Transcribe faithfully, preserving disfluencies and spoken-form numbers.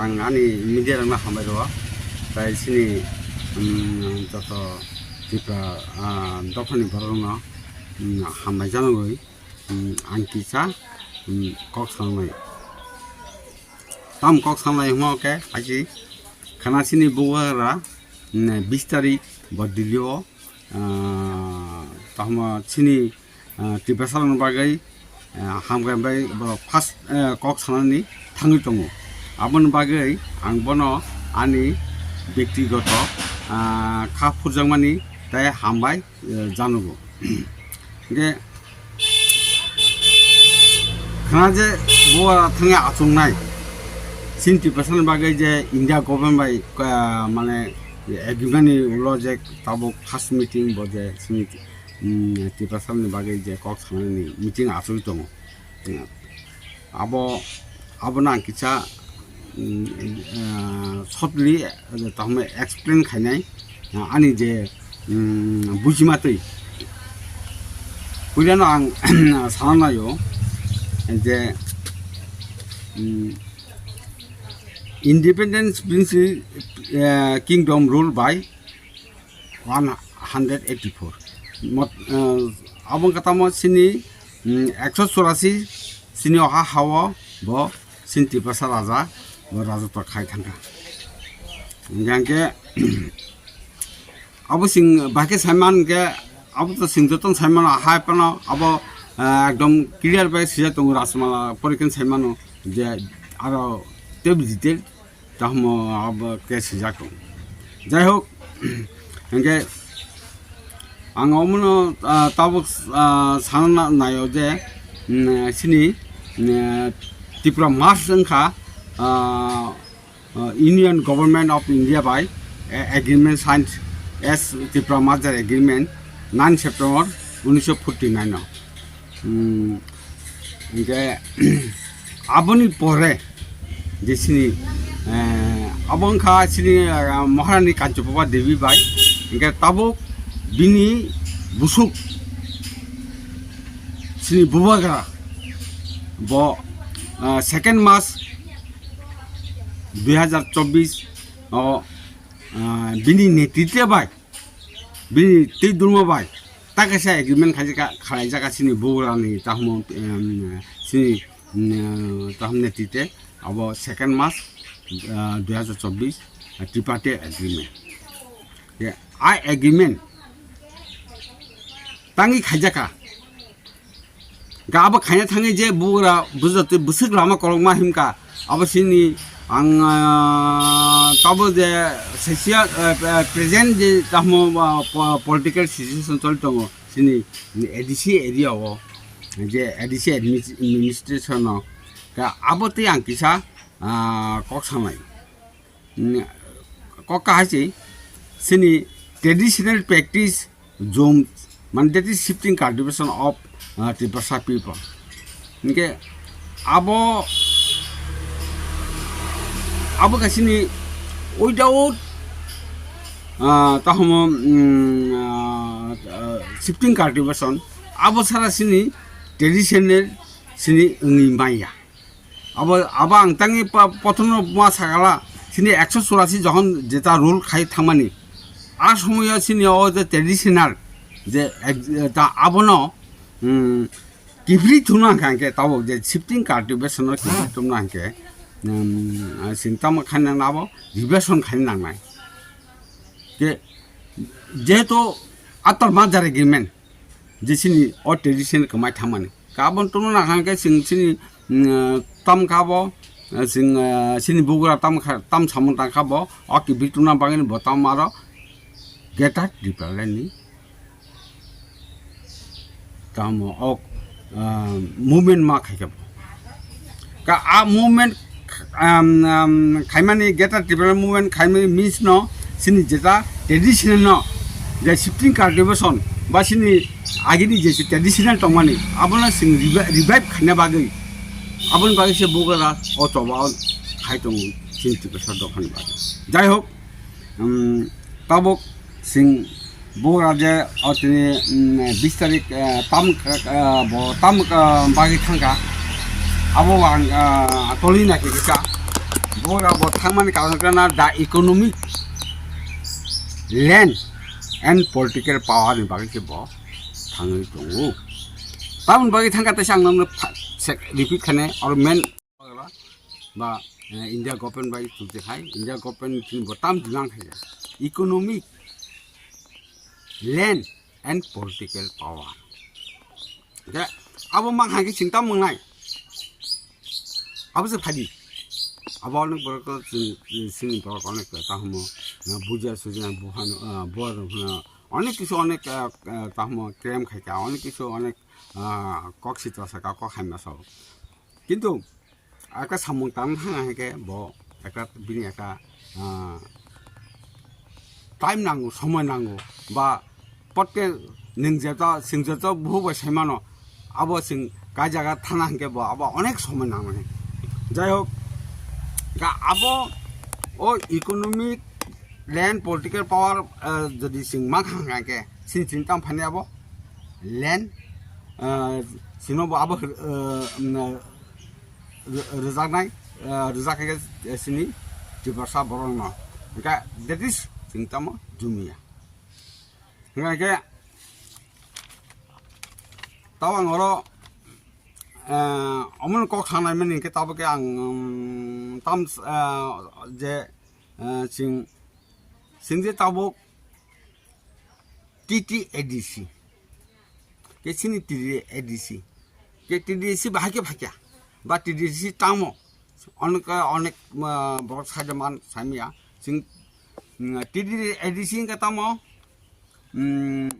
Ang ani media rokno hambai rwo, tai chini, um, joto Tripura, ah, dophani borok rokno, um, hambai janagwi, um, ang kisa, um, kok sanai. Tam kok sanai hwnba khe haisi khana chini bubagra, um, bis tarik bo Delhi o, ah, tamo chini ah, Tiprasarokni bagwi, ah, hamkrai bai borok first, ah, kok sanani thangwi tongo. Aboni bagwi ang bono ani bektigoto, ah, kha phurjakmani tei hambai, ah, janogo. Hwnkhe khna je bo thangwi achuknai chini Tiprasani bagwi je India government bai, ah, mane agreement ni ulo je tabuk first meeting bo je chini um, Tiprasarokni bagwi je kok sanani meeting achugwi tongo. Um, abo, abono ang kisa, um, uh, shortly, uh, tahoma explain khainai, uh, ani je, um, bujima twi. Puilano ang sana naio je, um, independence brings, uh, kingdom rule by one hundred eighty-four. Mot-, eh, abo wngkha tamo chini, mm, ekso churasi chini oha hao bo chini Tiprasa raja bo rajotwa khai thangkha. Hingkhe abo chwng bahai khe saiman hingkhe abo to chwng jotono saiman hai phano abo, eh, ekdom clear bai swijak tongo Rajmala porikhe saimano je aro tei detail Tahmo abo khe swijak tongo. Jai hok, hingkhe ang omono, ah, tabuk, ah, sana na-, naio je, mm, chini, mm, Tripura March wngkha, ah, ah, Union Government of India bai, eh, agreement signed as Tripura Merger Agreement, nine September unisho forty nine o. Hmm, hingke aboni pore je chini, eh, abo wngkha chini, eh, Maharani Kanchapaba Devi bai, hingke tabuk bini busuk chini bubagra bo, eh, second March dui hazar chobbish o, eh, bini netritwa bai bini twi dulma bai ta kaisa agreement khaijaka, khalaijaka chini bugrani tahmo, em, chini, em, tahmo netritwa abo second March, ah, dui hazar chobbish, ah, tripartite agreement. Ye, a agreement tangwi khaijaka. Ga abo khaina thangwi je bugra bujatwi bwswk lama kolokma himkha, abo sini ang, ah, tabo je sesiya, eh, eh, present je tamo, ah, po-, political situation choli tongo sini A D C area o, je A D C admi-, administration o, ga abo tei ang kisa, ah, kok sanai. Mm, kok kahai se, sini traditional practice jom, mane that is shifting cultivation of, uh, Tiprasa people. Hingke abo, abo khe sini without, uh, tahomo, mm, uh, uh, shifting cultivation, abo sara sini traditional sini wngwi manya. Abo, abo ang tangni pa-, pothomno ma sakala, sini ekso churasi jokhon jeta rule khai thangmani, a somoyo sini o je traditional je ek-, ta abono, um, kibri thumna hwnkha hwnkhe tabuk je shifting cultivation no kibri thumna hwnkhe, um, sini tamo khaina nabo revision khaina nangnai. Ke, jehetu after merger agreement, je chini o tradition kwmai thangmani. Kabon tongna nang khe chwng chini, mm, tam kha bo, chwng, ah, chini bugra tam kha, tam samung tang kha bo, o kibri tongna bagwi bo tam aro Greater Tipraland ni tamo o, ah, movement ma khai kha bo. Ka a movement, um, um, khaimani Greater Tipraland movement khaimani means no sini jeta traditional no je shifting cultivation ba sini agini je traditional tongmani abono sing revi-, revive khaina bagwi aboni bagwi se bugra o choba o khai tongo sini Tiprasa dophani bagwi. Jai hok, um, tabuk sing bugra je o tini, um, bis tarik, eh, tam, eh, bo tam, eh, bagwi thangkha. Abo ang, eh, toli na khe kisa. Bora bo thangmani karon kana the economic, land and political power ni bagwi se bo thangwi tongo. Tamoni bagwi thangkha teisa ang nokno pha-, sek-, repeat khane or main ba, eh, India government bai chukjak hai, India government ni bo tam demand khai economic, land and political power. Ke abo mang hai ke chingta mungnai. Abo se phadi. Abo onek borok to chwng, chwng, chwngni borok onek ta hamo, eh, buja suja buhan, eh, buar, eh, onek kisu onek, eh, eh, ta hamo claim khai ka, onek kisu onek, eh, kok sitra saka, kok haima sao. Kintu ekta samung tang thang hai ke bo ekta bini ekta, ah, time nango, somoi nango, ba potte nung jeta, sing jeta buhu bai sai mano, abo sing kai jaga thana hingke bo abo onek somoi nango. Jai hok, ka abo o economic, land, political power, ah, jodi sing mang hang hang ke, sin sin tam phani abo land, ah, sino bo abo, ah, mm, rw-, rwjaknai, ah, rwjak khe, eh, sini Tiprasa borokno. Hingke that is chwng tamo jumia. Hingke tabo ang oro, eh, omono kok sanai mani hingke tabo khe ang, um, tam, eh, je, eh, chwng, chwng je tabuk T T A D C. Ke chini T D A D C. Ke T D A D C bahai ke phakya. Ba T D A D C tamo. Onek, onek, ah, borok saida man samya. Sing, mm, T D A D C ke tamo. Mm,